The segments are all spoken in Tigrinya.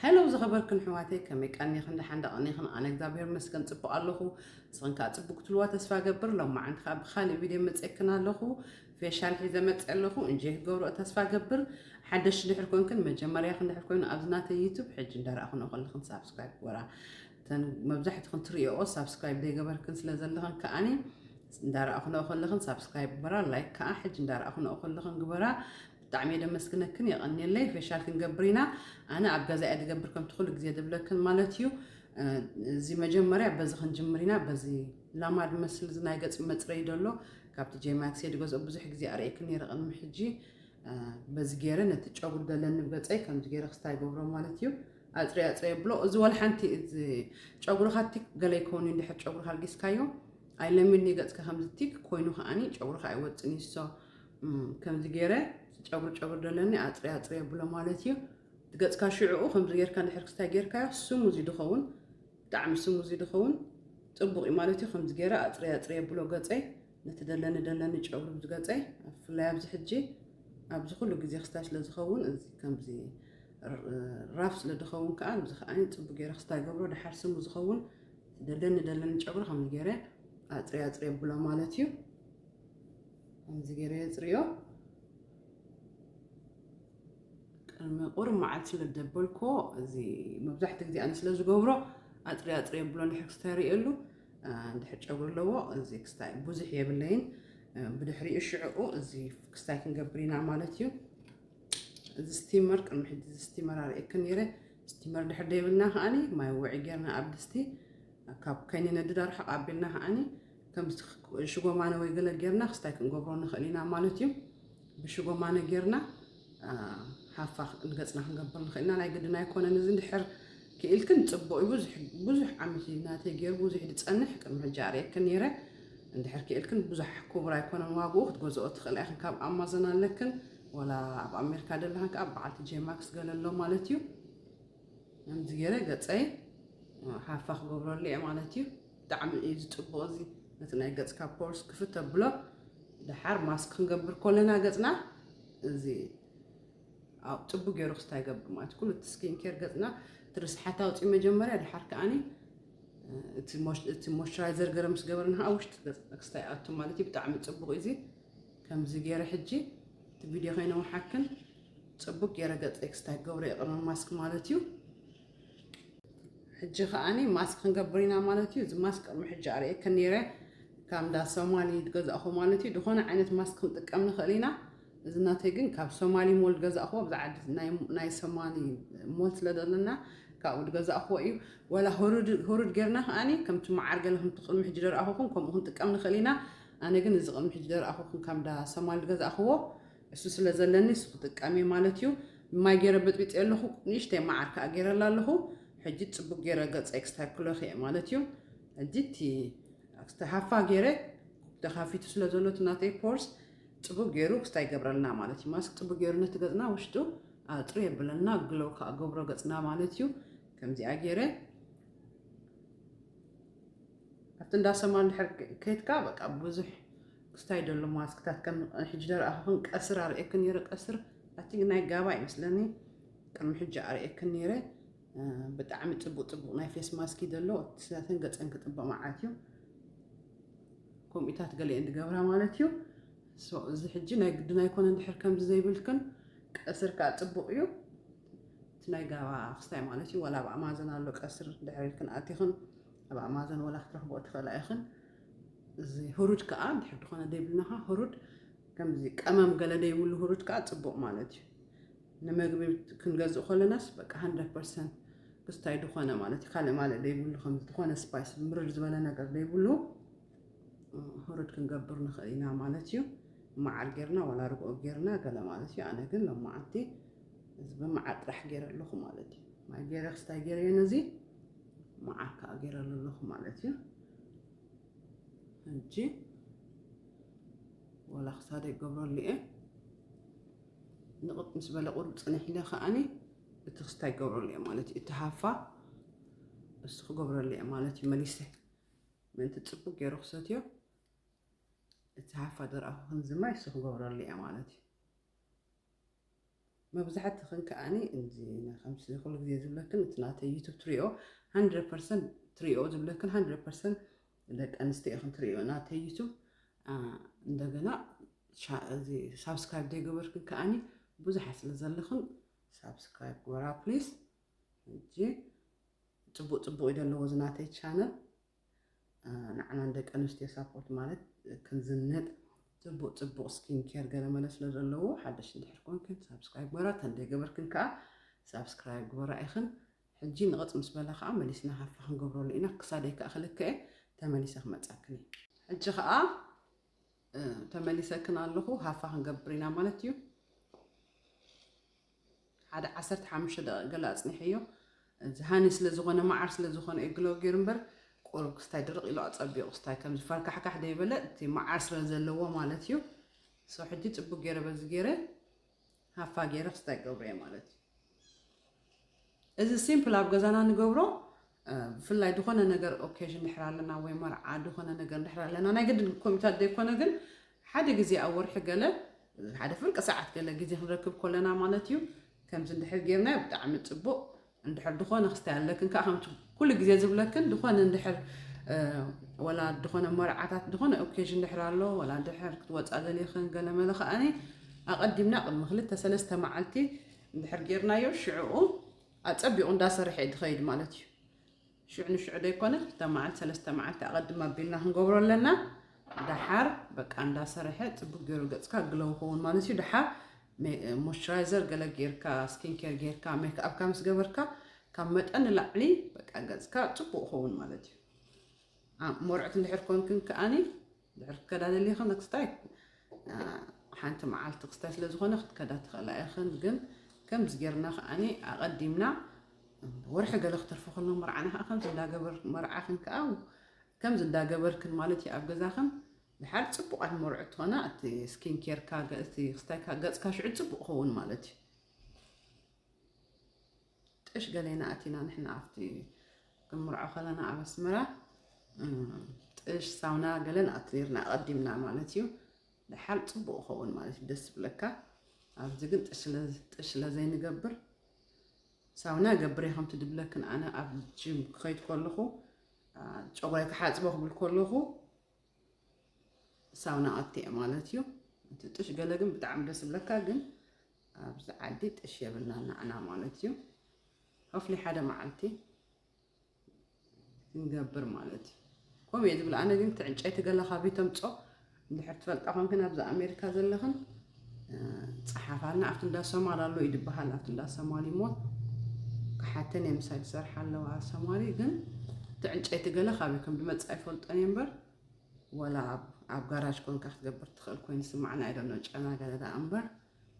ሄሎ ዝኸበርክን ኣሕዋተይ፣ ከመይ ቀኒኽን? ደሓን ዶ ቀኒኽን? ኣነ እግዚኣብሔር ይመስገን ጽቡቕ ኣለኹ። ንስኽን ከኣ ጽቡቕ ክትብልዋ ተስፋ እገብር። ሎማዓንቲ ከኣ ብኻልእ ቪድዮ መጺኤክን ኣለኹ። ፌሻል ሒዘ መጺአ ኣለኹ። እንጆይ ክገብርኦ ተስፋ እገብር። ሓደሽቲ ድሕር ኮንክን፣ መጀመርያኽን ድሕር ኮይኑ ኣብዚ ናተይ ዩቱብ፣ ሕጂ እንዳረኣኽንኦ ከለኽን ሳብስክራይብ ግበራ። እተን መብዛሕትኽን ትርእይኦ ሳብስክራይብ ዘይገበርክን ስለ ዘለኽን ከኣኒ እንዳረኣኽንኦ ከለኽን ሳብስክራይብ ግበራ። ላይክ ከኣ ሕጂ እንዳረኣኽንኦ ከለኽን ግበራ። ብጣዕሚ እየ ደመስግነክን፣ የቐንየለይ። ፌሻል ክንገብር ኢና። ኣነ ኣብ ገዛ እየ ዝገብር ከምቲ ኩሉ ግዜ ዝብለክን ማለት እዩ። እ፣ እዚ መጀመርያ በዚ ክንጅምር ኢና። በዚ ላማ ዝመስል እዚ ናይ ገጽ መጽረዪ ደሎ ካብቲ ጄማክስ እየ ዝገዝኦ። ብዙሕ ግዜ ኣርእየክን ነይረ ቅድሚ ሕጂ። እ፣ በዚ ገይረ ነቲ ጨጉሪ ዘለኒ ገጸይ ከምዚ ገይረ ክስታይ ገብሮ ማለት እዩ። ኣጽሪ ኣጽሪ የብሎ። እዚ ወላ ሓንቲ እዚ ጨጉርኻ ቲክ ገለ ይከውን እዩ፣ እንድሕር ጨጉርኻ ኣልጊስካዮ ኣይለምድን እዩ ገጽካ ከምዚ ቲክ ኮይኑ ከኣኒ ጨጉርኻ ኣይወጽን እዩ። ሶ፣ እም፣ ከምዚ ገይረ ጨጉሪ ጨጉሪ ደለኒ ኣጽሪ ኣጽሪ የብሎ ማለት እዩ። እቲ ገጽካ ሽዕኡ ከምዚ ጌርካ እንድሕር ክስታይ ጌርካዮ ስሙዚ ድኸውን፣ ብጣዕሚ ስሙዚ ድኸውን ጽቡቕ እዩ ማለት እዩ። ከምዚ ገይረ ኣጽሪ ኣጽሪ የብሎ ገጸይ፣ ነቲ ደለኒ ደለኒ ጨጉሪ ምስ ገጸይ፣ ብፍላይ ኣብዚ ሕጂ ኣብዚ ኩሉ ግዜ ክስታይ ስለ ዝኸውን፣ እዚ ከምዚ ር-፣ ራፍ ስለ ዝኸውን ከኣ፣ እዚ ከኣ ጽቡቕ ገይረ ክስታይ ገብሮ፣ ድሓር ስሙ ዝኸውን ደለኒ ደለኒ ጨጉሪ ከምዚ ገይረ ኣጽሪ ኣጽሪ የብሎ ማለት እዩ። ከምዚ ገይረ የጽርዮ። ቅድሚ ቁሩብ መዓልቲ ስለ ደበልኮ፣ እዚ መብዛሕትኡ ግዜ ኣነ ስለ ዝገብሮ፣ ኣጽሪ ኣጽሪ የብሎ፣ እንድሕር ክስታይ ርእየሉ፣ እ፣ እንድሕር ጨጉሪ ኣለዎ፣ እዚ ክስታይ ብዙሕ የብለይን። እ፣ ብድሕሪኡ ሽዕኡ እዚ ክስታይ ክንገብር ኢና ማለት እዩ። እዚ ስቲመር፣ ቅድሚ ሕጂ እዚ ስቲመር ኣርእየክን ነይረ። ስቲመር ድሕር ደይብልና ከኣኒ ማይ ውዒ ጌርና ኣብ ድስቲ፣ ካብ ከይንነድድ ኣርሓቕ ኣቢልና ከኣኒ ከምዚ ሽጎማነ ወይ ገለ ጌርና ክስታይ ክንገብሮ ንኽእል ኢና ማለት እዩ። ብሽጎማነ ጌርና፣ አ፣ ሃፋ ንገጽና ክንገብር ንኽእል ኢና። ናይ ግድን ኣይኮነን። እዚ እንድሕር ክኢልክን ጽቡቕ እዩ። ብዙሕ፣ ብዙሕ ዓመት እዩ ናተይ ገይሩ፣ ብዙሕ ድጸንሕ። ቅድሚ ሕጂ ኣርእየክን ነይረ። እንድሕር ክኢልክን ብዙሕ ክቡር ኣይኮነን ዋግኡ፣ ክትገዝኦ ትኽእላ ኢኽን። ካብ ኣማዞን ኣለክን፣ ወላ ኣብ ኣሜሪካ ደለኽን ከኣ በዓልቲ ጄማክስ ገለ ኣሎ ማለት እዩ። ከምዚ ገይረ ገጸይ ሃፋ ክገብረሉ እየ ማለት እዩ። ብጣዕሚ እዩ ዝጽቡቕ። እዚ ነቲ ናይ ገጽካ ፖርስ ክፍት ተብሎ። ደሓር ማስክ ክንገብር ከለና ገጽና እዚ ኣብ ጽቡቕ ገይሩ ክስታይ ይገብር ማለት እዩ። ኩሉ እቲ ስኪን ኬር ገጽና እቲ ርስሓት ኣውጽኡ መጀመርያ፣ ደሓር ከኣኒ እቲ ሞሽ-፣ እቲ ሞይስቸራይዘር ገረ ምስ ገበርና ከዓ ውሽጢ ገጽ ክስታይ ኣቱ ማለት እዩ። ብጣዕሚ ጽቡቕ እዩ እዚ። ከምዚ ገይረ ሕጂ እቲ ቪድዮ ከይነውሓክን ጽቡቅ ገይረ ገጸይ ክስታይ ክገብሮ እየ ቅድሚ ማስክ ማለት እዩ። ሕጂ ከኣኒ ማስክ ክንገብር ኢና ማለት እዩ። እዚ ማስክ ቅድሚ ሕጂ ኣርእየክን ነይረ፣ ካብ እንዳ ሶማሊ ዝገዛእኹ ማለት እዩ። ዝኾነ ዓይነት ማስክ ክንጥቀም ንኽእል ኢና። እዚ ናተይ ግን ካብ ሶማሊ ሞል ዝገዛእኹዎ፣ ኣብዚ ዓዲ ናይ፣ ናይ ሶማሊ ሞል ስለ ዘለና ካብኡ ዝገዛእኹዎ እዩ። ወላ ህሩድ፣ ህሩድ ጌርና ከኣኒ ከምቲ መዓር ገለ ከምቲ ቅድሚ ሕጂ ደርኣኹኹም ከምኡ ክንጥቀም ንኽእል ኢና። ኣነ ግን እዚ ቅድሚ ሕጂ ደርኣኹኹም ካብ እንዳ ሶማሊ ዝገዛእኹዎ እሱ ስለ ዘለኒ እሱ ክጥቀም እየ ማለት እዩ። ማይ ገይረ በጥቢጠ ኣለኹ፣ ንእሽተይ መዓር ከኣ ገይረላ ኣለኹ። ሕጂ ጽቡቅ ገይረ ገጸይ ክስታይ ክለኽ እየ ማለት እዩ። ሕጂ እቲ ክስታይ ሃፋ ገይረ ተኻፊቱ ስለ ዘሎ እቲ ናተይ ፖርስ ጽቡቅ ገይሩ ክስታይ ይገብረልና ማለት እዩ። ማስክ ጽቡቅ ገይሩ ነቲ ገጽና ውሽጡ ኣጥሪ የብለና፣ ግሎው ከኣ ገብሮ ገጽና ማለት እዩ። ከምዚኣ ገይረ ኣብቲ እንዳ ሰማን ድሕር ከይትካ በቃ ብዙሕ ክስታይ ደሎ ማስክታት ከም ሕጂ ደረኣኹን ቀስር ኣርእየክን ነይረ። ቀስር ኣቲ ናይ ጋባ ይመስለኒ ቅድሚ ሕጂ ኣርእየክን ነይረ። እ፣ ብጣዕሚ ጽቡቅ ጽቡቅ ናይ ፌስ ማስክ እዩ ደሎ። እቲ ስላተን ገጸን ክጥበቅ መዓት እዩ። ከምኡታት ገሊአን ዝገብራ ማለት እዩ። ሶ፣ እዚ ሕጂ ናይ ግድን ኣይኮነን ድሕር ከምዚ ዘይብልክን ቀስር ከኣ ጽቡቅ እዩ። እቲ ናይ ጋባ ክስታይ ማለት እዩ። ዋላ ኣብ ኣማዞን ኣሎ ቀስር ድሕር ኢልክን ኣቲኽን ኣብ ኣማዞን ዋላ ክትረኽብኦ ትኽእላ ኢኽን። እዚ ህሩድ ከኣ ድሕር ዝኾነ ደይብልና ከኣ ህሩድ ከምዚ ቀመም ገለ ደይብሉ ህሩድ ከኣ ጽቡቅ ማለት እዩ። ንመግቢ ክንገዝእ ከለናስ በቃ ሃንድረድ ፐርሰንት ክስታይ ዝኾነ ማለት እዩ። ካልእ ማልእ ደይብሉ፣ ከም ዝኾነ ስፓይስ ምርር ዝበለ ነገር ደይብሉ፣ እ፣ ህሩድ ክንገብር ንኽእል ኢና ማለት እዩ። መዓር ጌርና ዋላ ርግኦ ጌርና ገለ ማለት እዩ። ኣነ ግን ሎማዓንቲ እዚ ብመዓር ጥራሕ ገይረ ኣለኹ ማለት እዩ። ማይ ገይረ ክስታይ ገይረዮ ነዚ መዓር ከኣ ገይረሉ ኣለኹ ማለት እዩ። ሕጂ ወላ ክሳደይ ክገብረሉ እየ። ንቕጥ ምስ በለ ቁሩብ ጽንሕ ኢለ ከኣኒ እቲ ክስታይ ክገብረሉ እየ ማለት እዩ። እቲ ሃፋ እሱ ክገብረሉ እየ ማለት እዩ። መሊሰ ምእንቲ ጽቡቅ ገይሩ ክሰትዮ እቲ ሃፋ ደርኣኹ ክንዚ ማይ እሱ ክገብረሉ እየ ማለት እዩ። መብዛሕትኽን ከኣኒ እዚ ከምዚ ኩሉ ግዜ ዝብለክን እቲ ናተይ ዩቱብ ትሪኦ፣ hundred percent ትሪኦ ዝብለክን፣ hundred percent ደቂ ኣንስትዮ ኢኽን ትሪኦ ናተይ ዩቱብ። እንደገና እዚ ሳብስክራይብ ዘይገበርክን ከኣኒ ብዙሓት ስለ ዘለኽን ሳብስክራይብ ግበራ ፕሊስ። እጂ ጽቡቕ ጽቡቕ እዩ ዘለዎ እዚ ናተይ ቻነል። ንዓና ንደቂ ኣንስትዮ ሳፖርት ማለት ክንዝንጥ ጽቡቕ ጽቡቕ ስኪን ኬር ገለ መለ ስለ ዘለዎ፣ ሓደሽ እንድሕር ኮንክን ሳብስክራይብ ግበራ፣ ተን ዘይገበርክን ከኣ ሳብስክራይብ ግበራ ኢኽን። ሕጂ ንቕጽ ምስ በላ ከኣ መሊስና ሃፋ ክንገብረሉ ኢና። ክሳደይ ከኣ ክልክዕ ተመሊሰ ክመጻክን እየ። ሕጂ ከኣ ተመሊሰክን ኣለኹ። ሃፋ ክንገብር ኢና ማለት እዩ። ሓደ ዓሰርተ ሓሙሽተ ደቂቕ ገለ ኣጽኒሐዮ። እዚ ሃኒ ስለ ዝኾነ፣ መዓር ስለ ዝኾነ እዩ ግሎ ገይሩ እምበር፣ ቁሩብ ክስታይ ድርቕ ኢሉ ኣጸቢቑ ክስታይ ከምዚ ፈርካሕካሕ ደይበለ፣ እቲ መዓር ስለ ዘለዎ ማለት እዩ። ሶ ሕጂ ጽቡቅ ገይረ በዚ ገይረ ሃፋ ገይረ ክስታይ ገብረ እየ ማለት እዩ። እዚ ሲምፕል ኣብ ገዛና ንገብሮ። ብፍላይ ዝኾነ ነገር ኦኬዥን ድሕር ኣለና ወይ መርዓ ዝኾነ ነገር ድሕር ኣለና፣ ናይ ግድን ኮምፒውተር ዘይኮነ ግን ሓደ ግዜ ኣብ ወርሒ ገለ ሓደ ፍርቂ ሰዓት ገለ ግዜ ክንረክብ ከለና ማለት እዩ። ከምዚ እንድሕር ጌርናዮ ብጣዕሚ ጽቡቕ። እንድሕር ዝኾነ ክስታይ ኣለክን ከዓ ከምቲ ኩሉ ግዜ ዝብለክን፣ ዝኾነ እንድሕር ወላ ዝኾነ መርዓታት ዝኾነ ኦኬዥን ድሕር ኣሎ፣ ወላ እንድሕር ክትወፃ ደሊኽን ገለ መለ ከኣኒ ኣቐዲምና ቅድሚ ክልተ ሰለስተ መዓልቲ እንድሕር ጌርናዮ ሽዕኡ ኣጸቢቑ እንዳሰርሐ እዩ ዝኸይድ ማለት እዩ። ሽዑ ንሽዑ ዘይኮነ ክልተ መዓልቲ ሰለስተ መዓልቲ ኣቐድም ኣቢልና ክንገብሮ ኣለና። ደሓር በቃ እንዳሰርሐ ጽቡቅ ገይሩ ገጽካ ግለው ክኸውን ማለት እዩ። ደሓር ሞይስቸራይዘር ገለ ጌርካ፣ ስኪን ኬር ጌርካ፣ ሜክኣፕካ ምስ ገበርካ ካብ መጠን ንላዕሊ በቃ ገጽካ ጽቡቅ ክኸውን ማለት እዩ። መርዑት እንድሕር ኮንክን ከኣኒ ድሕር ክትከዳ ደሊኽን ክስታይ ሓንቲ መዓልቲ ክስታይ ስለ ዝኾነ ክትከዳ ትኽእላ ኢኽን። ግን ከምዚ ጌርና ከኣኒ ኣቐዲምና ወርሒ ገለ ክተርፎ ከሎ መርዓና ከዓ ከምዚ እንዳገበር መርዓኽን ከዓ ከምዚ እንዳገበርክን ማለት እዩ ኣብ ገዛኽን ድሓር ጽቡቓት መርዑት ትኾና። እቲ ስኪን ኬርካ እቲ ክስታይካ ገጽካ ሽዑ ጽቡቕ ክኸውን ማለት እዩ። ጥሽ ገሌና ኣቲና ንሕና ኣብቲ ክንምርዖ ከለና ኣብ ኣስመራ ጥሽ ሳውና ገለን ኣትሪርና ኣቐዲምና ማለት እዩ። ድሓር ጽቡቕ ይኸውን ማለት እዩ፣ ደስ ይብለካ። ኣብዚ ግን ጥሽ ስለ ዘይንገብር ሳውና ገብር እየ ከምቲ ድብለክን ኣነ ኣብ ጅም ክኸይድ ከለኹ ጨጉራይ ክሓጽቦ ክብል ከለኹ ሳውና ኣትየ ማለት እዩ። እቲ ጥሽ ገለ ግን ብጣዕሚ ደስ ይብለካ፣ ግን ኣብዚ ዓዲ ጥሽ የብልና ንዓና ማለት እዩ። ሆፍሊ ሓደ መዓልቲ ክንገብር ማለት እዩ። ከምኡ እየ ዝብል ኣነ። ግን እቲ ዕንጨይቲ ገለ ካበይ ተምጾ እንድሕር ትፈልጣ ኮንክን ኣብዚ ኣሜሪካ ዘለኽን ጸሓፋልና። ኣብቲ እንዳ ሶማል ኣሎ እዩ ዝበሃል፣ ኣብቲ እንዳ ሶማሊ ሞል ክሓተን እየ ምሳይ ዝሰርሓ ኣለዋ ሶማሊ። ግን እቲ ዕንጨይቲ ገለ ካበይ ከም ዝመጽእ ኣይፈልጦን እየ እምበር ወላ ኣብ ጋራጅ ኮንካ ክትገብር ትኽእል ኮይኑ ስማዕና። ኣይደኖ ጨና ገለ ደኣ እምበር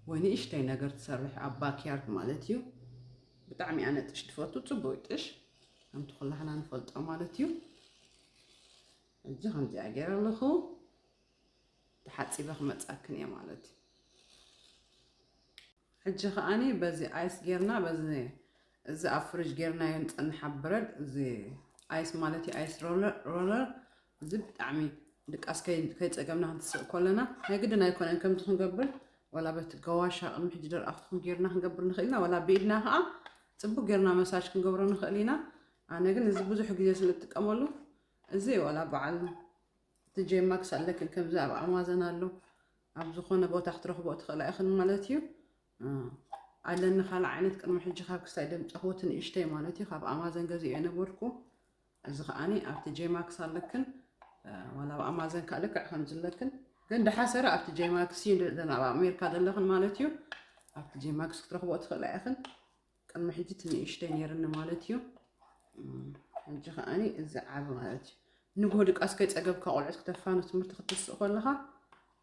ወይ ንእሽተይ ነገር ትሰርሕ ኣብ ባክያርድ ማለት እዩ። ብጣዕሚ ኣነ ጥሽ ትፈቱ፣ ጽቡቅ ጥሽ ከምቲ ኩላህና ንፈልጦ ማለት እዩ። ሕጂ ከምዚኣ ገይረ ኣለኹ ተሓጺበ ክመጻክን እየ ማለት እዩ። ሕጂ ከኣኒ በዚ ኣይስ ጌርና በዚ እዚ ኣብ ፍሪጅ ጌርናዮ ንጸንሕ ኣብ ብረድ እዚ ኣይስ ማለት እዩ ኣይስ ሮለር እዚ ብጣዕሚ ድቃስ ከይጸገምና ክንትስእ ከለና ናይ ግድን ኣይኮነን ከምዚ ክንገብር፣ ወላ በቲ ገዋሻ ቅድሚ ሕጂ ደርኣፍትኹም ጌርና ክንገብር ንኽእል ኢና፣ ወላ ብኢድና ከዓ ጽቡቅ ጌርና መሳጅ ክንገብሮ ንኽእል ኢና። ኣነ ግን እዚ ብዙሕ ግዜ ስለ እጥቀመሉ እዚ ወላ በዓል እቲ ጄማክስ ኣለክን ከምዚ ኣብ ኣማዘን ኣሎ ኣብ ዝኾነ ቦታ ክትረኽቦ ትኽእላ ኢኽን ማለት እዩ። ኣለኒ ካልእ ዓይነት ቅድሚ ሕጂ ካብ ክሳይ ደምፀኽዎ እቲ ንእሽተይ ማለት እዩ ካብ ኣማዘን ገዚኦ የነበርኩ። እዚ ከዓኒ ኣብቲ ጄማክስ ኣለክን ዋላ ኣብ ኣማዘን ከዓ ልክዕ ከምዚ ኣለክን ግን ደሓሰረ ኣብቲ ጄማክስ እዩ ደን ኣብ ኣሜሪካ ዘለኽን ማለት እዩ ኣብቲ ጄማክስ ክትረኽቦ ትኽእላ ኢኽን። ቅድሚ ሕጂ እቲ ንእሽተይ ነይርኒ ማለት እዩ። ሕጂ ከዓኒ እዚ ዓቢ ማለት እዩ። ንግሆ ድቃስ ከይጸገብካ ቆልዑት ክተፋኑ ትምህርቲ ክትስእ ከለኻ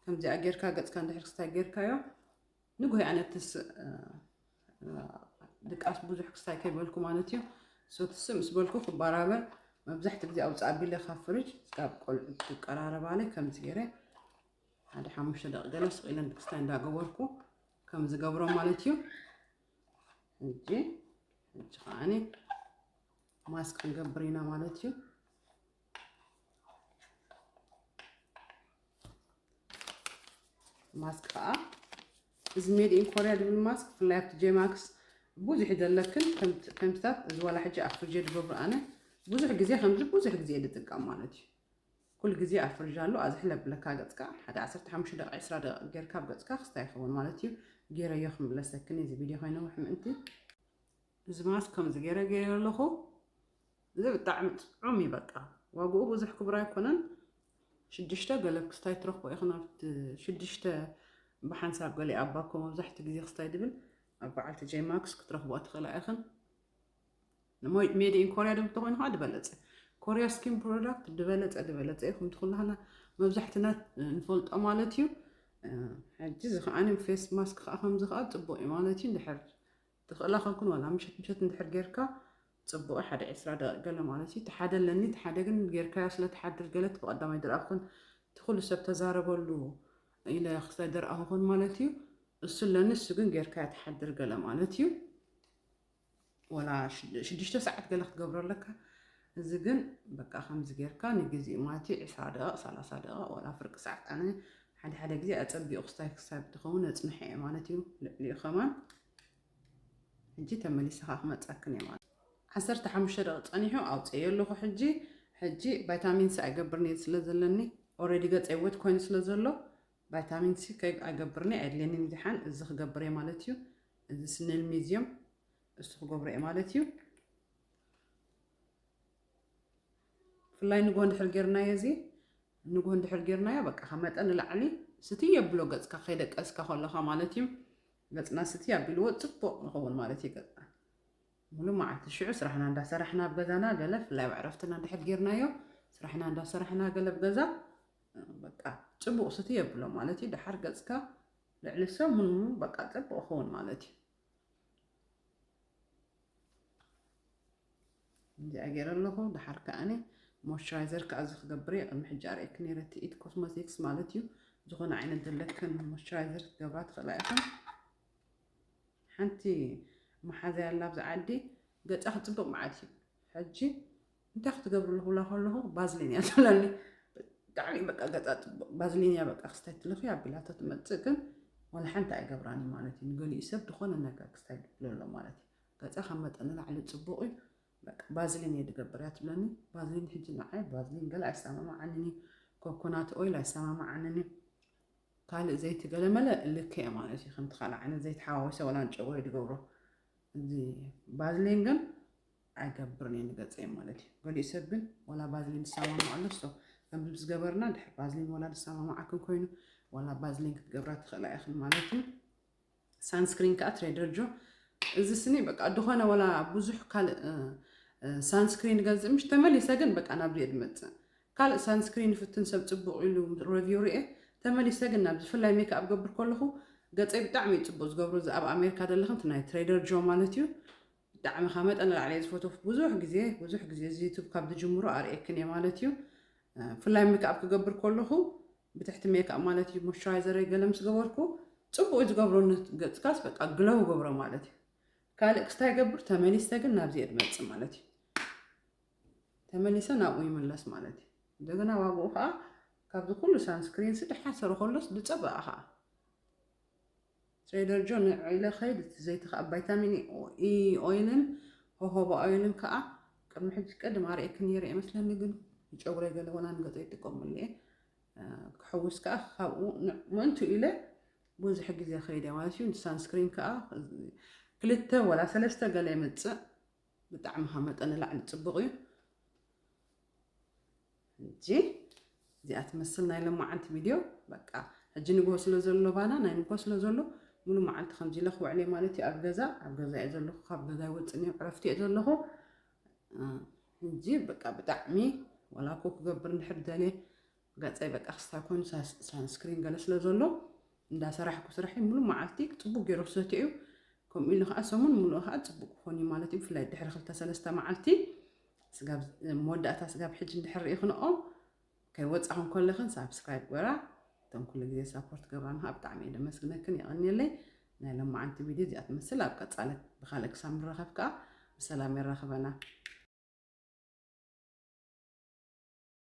ከምዚኣ ጌርካ ገጽካ እንድሕር ክስታይ ጌርካዮ ንግሆ ኣነ ትስእ ድቃስ ብዙሕ ክስታይ ከይበልኩ ማለት እዩ። ሶ ትስእ ምስ በልኩ ክበራበር መብዛሕቲ ግዜ ኣውፅእ ኣቢለ ካብ ፍሪጅ ካብ ቆልዑት ክቀራረባለይ ከምዚ ገይረ ሓደ ሓሙሽተ ደቂ ገለ ስቕ ኢለን ክስታይ እንዳገበርኩ ከም ዝገብሮ ማለት እዩ። ሕጂ ሕጂ ከዓኒ ማስክ ክንገብር ኢና ማለት እዩ። ማስክ ከዓ እዚ ሜድ ኢን ኮርያ ዝብል ማስክ ብፍላይ ኣብቲ ጄማክስ ብዙሕ ዘለክን ከምታት እዚ ዋላ ሕጂ ኣብ ፍርጀ ዝገብሩ ኣነ ብዙሕ ግዜ ከምዚ ብዙሕ ግዜ ዝጥቀም ማለት እዩ። ኩሉ ግዜ ኣብ ፍርጅ ኣሎ። ኣዝሕል ኣብለካ ገጽካ ሓደ ዓሰርተ ሓሙሽተ ደቂቕ፣ ዕስራ ደቂቕ ጌርካ ኣብ ገጽካ ክስታይ ይኸውን ማለት እዩ። ጌረዮ ክምለሰክን እዚ ቪድዮ ከይነውሕ ምእንቲ። እዚ ማስክ ከምዚ ገይረ ገይረ ኣለኹ። እዚ ብጣዕሚ ጥዑም እዩ። በቃ ዋግኡ ብዙሕ ክቡር ኣይኮነን። ሽዱሽተ ገለብ ክስታይ ትረኽቦ ኢኹም። ኣብቲ ሽዱሽተ ብሓንሳብ ገሊኣ ባኮ መብዛሕትኡ ግዜ ክስታይ ድብል ኣብ በዓልቲ ጄማክስ ክትረኽቦ ትኽእላ ኢኽን። ሜድ ኢን ኮርያ ድብል ተኾይኑ ከዓ ድበለጸ። ኮርያ ስኪን ፕሮዳክት ድበለጸ ድበለጸ እዩ። ከምቲ ኩላህና መብዛሕትና ንፈልጦ ማለት እዩ። ሕጂ እዚ ከዓ ፌስ ማስክ ከዓ ከምዚ ከዓ ጽቡቅ እዩ ማለት እዩ። እንድሕር ትኽእላ ኮንኩን ዋላ ምሸት ምሸት እንድሕር ጌርካ ጽቡቅ ሓደ ዕስራ ደቂቕ ገለ ማለት እዩ። ተሓደ ኣለኒ ተሓደ ግን ጌርካዮ ስለ ትሓድር ገለ እቲ ብቐዳማይ ድረኣኹን እቲ ኩሉ ሰብ ተዛረበሉ ኢለ ክስታይ ደርኣኹን ማለት እዩ። እሱ ኣለኒ እሱ ግን ጌርካዮ ትሓድር ገለ ማለት እዩ። ወላ ሽዱሽተ ሰዓት ገለ ክትገብሮ ኣለካ። እዚ ግን በቃ ከምዚ ጌርካ ንግዜኡ ማለት እዩ ዕስራ ደቂቕ ሰላሳ ደቂቕ ወላ ፍርቂ ሰዓት ኣነ ሓደ ሓደ ግዜ ኣጸቢቑ ክስታይ ክሳብ ትኸውን ኣጽንሐ እየ ማለት እዩ። ልዕሊኡ ከማን ሕጂ ተመሊሰኻ ክመጻክን እየ ማለት ዓሰርተ ሓሙሽተ ደቂቕ ጸኒሑ ኣውፅኤዮ ኣለኹ። ሕጂ ሕጂ ቫይታሚን ሲ ኣይገብርን እየ ስለ ዘለኒ ኦልሬዲ ገጸይ ወት ኮይኑ ስለ ዘሎ ቫይታሚን ሲ ከይ ኣይገብርን እየ ኣድልየኒን ድሓን እዚ ክገብር እየ ማለት እዩ። እዚ ስንል ሚዝዮም እሱ ክገብሮ እየ ማለት እዩ። ብፍላይ ንግሆ እንድሕር ጌርናዮ እዚ ንግሆ እንድሕር ጌርናዮ በቃ ካብ መጠን ንላዕሊ ስትይ የብሎ ገፅካ ከይደቀስካ ከለኻ ማለት እዩ። ገፅና ስትይ ኣቢልዎ ፅቡቕ ንኸውን ማለት እዩ። ገፅና ሙሉ መዓልቲ ሽዑ ስራሕና እንዳሰራሕና ኣብ ገዛና ገለ ብፍላይ ኣብ ዕረፍትና እንድሕር ጌርናዮ ስራሕና እንዳሰራሕና ገለ ኣብ ገዛ በቃ ፅቡቕ ስትይ የብሎ ማለት እዩ። ደሓር ገፅካ ልዕሊ ሰሙን በቃ ፅቡቕ ይኸውን ማለት እዩ። እዚኣ ገይረ ኣለኹ። ደሓር ከኣኒ ሞይስቸራይዘር ከኣ እዚ ክገብር እየ። ቅድሚ ሕጂ ኣርእየኪ ነይረ እቲ ኢት ኮስሞቲክስ ማለት እዩ። ዝኾነ ዓይነት ዘለክን ሞይስቸራይዘር ክትገብራ ትኽእላ ኢኹም። ሓንቲ መሓዛ ያላ ኣብዚ ዓዲ ገጻ ክጽብቕ መዓት እዩ። ሕጂ እንታይ ክትገብርሉ ክብላ ከለኹ ባዝሊን እያ ትብለኒ። ብጣዕሚ በቃ ገጻ ጽቡቕ ባዝሊን እያ በቃ ክስታይ ትልኺ ኣቢላቶ ትመጽእ ግን ዋላ ሓንቲ ኣይገብራን እዩ ማለት እዩ። ንገሊኡ ሰብ ዝኾነ ነገር ክስታይ ድብሎ ኣሎ ማለት እዩ። ገጻ ካብ መጠን ንላዕሊ ጽቡቕ እዩ። በቃ ባዝሊን እየ ድገብር እያ ትብለኒ። ባዝሊን ሕጂ ንዓይ ባዝሊን ገለ ኣይሰማማዓንን እዩ። ኮኮናት ኦይል ኣይሰማማዓንን እዩ። ካልእ ዘይቲ ገለመለ ልክዕ ማለት እዩ። ከምቲ ካልእ ዓይነት ዘይቲ ሓዋዊሰ ወላ ንጨጉሪ ድገብሮ። እዚ ባዝሊን ግን ኣይገብርን እየ ንገፀይ ማለት እዩ። ገሊኡ ሰብ ግን ዋላ ባዝሊን ዝሰማማዕ ኣሎ። So ከምዚ ምስ ገበርና ድሕር ባዝሊን ዋላ ዝሰማማዓክን ኮይኑ ዋላ ባዝሊን ክትገብራ ትኽእላ ኢኽን ማለት እዩ። ሳንስክሪን ከዓ ትሬደር ጆ እዚ ስኒ በቃ ድኾነ ዋላ ብዙሕ ካልእ ሳንስክሪን ገዝእ ምሽ ተመሊሰ ግን በቃ ናብዚ እየ ድመፅእ። ካልእ ሳንስክሪን ይፍትን ሰብ ፅቡቕ ኢሉ ረቪው ርኤ ተመሊሰ ግን ናብዚ ብፍላይ ሜክኣፕ ገብር ከለኹ ገፀይ ብጣዕሚ እዩ ፅቡቕ ዝገብሮ። እዚ ኣብ ኣሜሪካ ዘለኽን እቲ ናይ ትሬደር ጆ ማለት እዩ። ብጣዕሚ ካብ መጠን ንላዕሊ እየ ዝፈትዎ። ብዙሕ ግዜ ብዙሕ ግዜ እዚ ዩቱብ ካብ ዝጅምሮ ኣርእየክን እየ ማለት እዩ። ብፍላይ ሜክኣፕ ክገብር ከለኹ ብትሕቲ ሜክኣፕ ማለት እዩ ሞይስቸራይዘረይ ገለ ምስ ገበርኩ ፅቡቅ እዩ ዝገብረኒ። ገፅካስ በቃ ግለው ይገብሮ ማለት እዩ። ካልእ ክስታይ ገብር ተመሊሰ ግን ናብዚ እየ ድመፅእ ማለት እዩ። ተመሊሰ ናብኡ ይምለስ ማለት እዩ። እንደገና ዋግኡ ከዓ ካብዚ ኩሉ ሳንስክሪን ሲ ደሓር ሰሩ ከሎስ ዝፀበቐ ከዓ ትሬደር ጆ ንዒለ ከይድ እቲ ዘይቲ ከዓ ቫይታሚን ኢ ኦይልን ሆሆባ ኦይልን ከዓ ቅድሚ ሕጂ ቀድም ኣርእየኪ ነይረ እየ መስለኒ ግን ንጨጉረይ ገለ ወላ ንገፀ ይጥቀመሉ እየ። ክሕውስ ከዓ ካብኡ ምእንቱ ኢለ ብዙሕ ግዜ ከይደ ማለት እዩ። ሳንስክሪን ከዓ ክልተ ወላ ሰለስተ ገለ የመፅእ። ብጣዕሚ ካብ መጠን ንላዕሊ ፅቡቕ እዩ። ሕጂ እዚኣ ትመስል ናይ ሎማዓንቲ ቪድዮ። በቃ ሕጂ ንግሆ ስለ ዘሎ ባና ናይ ንግሆ ስለ ዘሎ ሙሉ መዓልቲ ከምዚ ኢለ ክውዕል እየ ማለት እዩ ኣብ ገዛ። ኣብ ገዛ እየ ዘለኹ፣ ካብ ገዛ ይወፅእ እየ፣ ዕረፍቲ እየ ዘለኹ። ሕጂ በቃ ብጣዕሚ ዋላ እኮ ክገብር እንድሕር ደልየ ገፀይ በቃ ክስታይ ኮይኑ ሳንስክሪን ገለ ስለ ዘሎ እንዳሰራሕኩ ስርሐይ ሙሉ መዓልቲ ፅቡቅ ገይሩ ክሰትዮ እዩ። ከምኡ ኢሉ ከዓ ሰሙን ሙሉእ ከዓ ፅቡቅ ክኾን እዩ ማለት እዩ። ብፍላይ ድሕሪ ክልተ ሰለስተ መዓልቲ ስጋብ መወዳእታ ስጋብ ሕጂ እንድሕር ርኢኽንኦ ከይወፃኹም ከለኽን ሳብስክራይብ ግበራ። እቶም ኩሉ ግዜ ሳፖርት ገብራን ከዓ ብጣዕሚ እየ ደመስግነክን የቐንየለይ። ናይ ሎማዓንቲ ቪድዮ እዚኣ ትመስል። ኣብ ቀፃለ ብካልእ ክሳብ ንራኸብ ከዓ ብሰላም የራኽበና።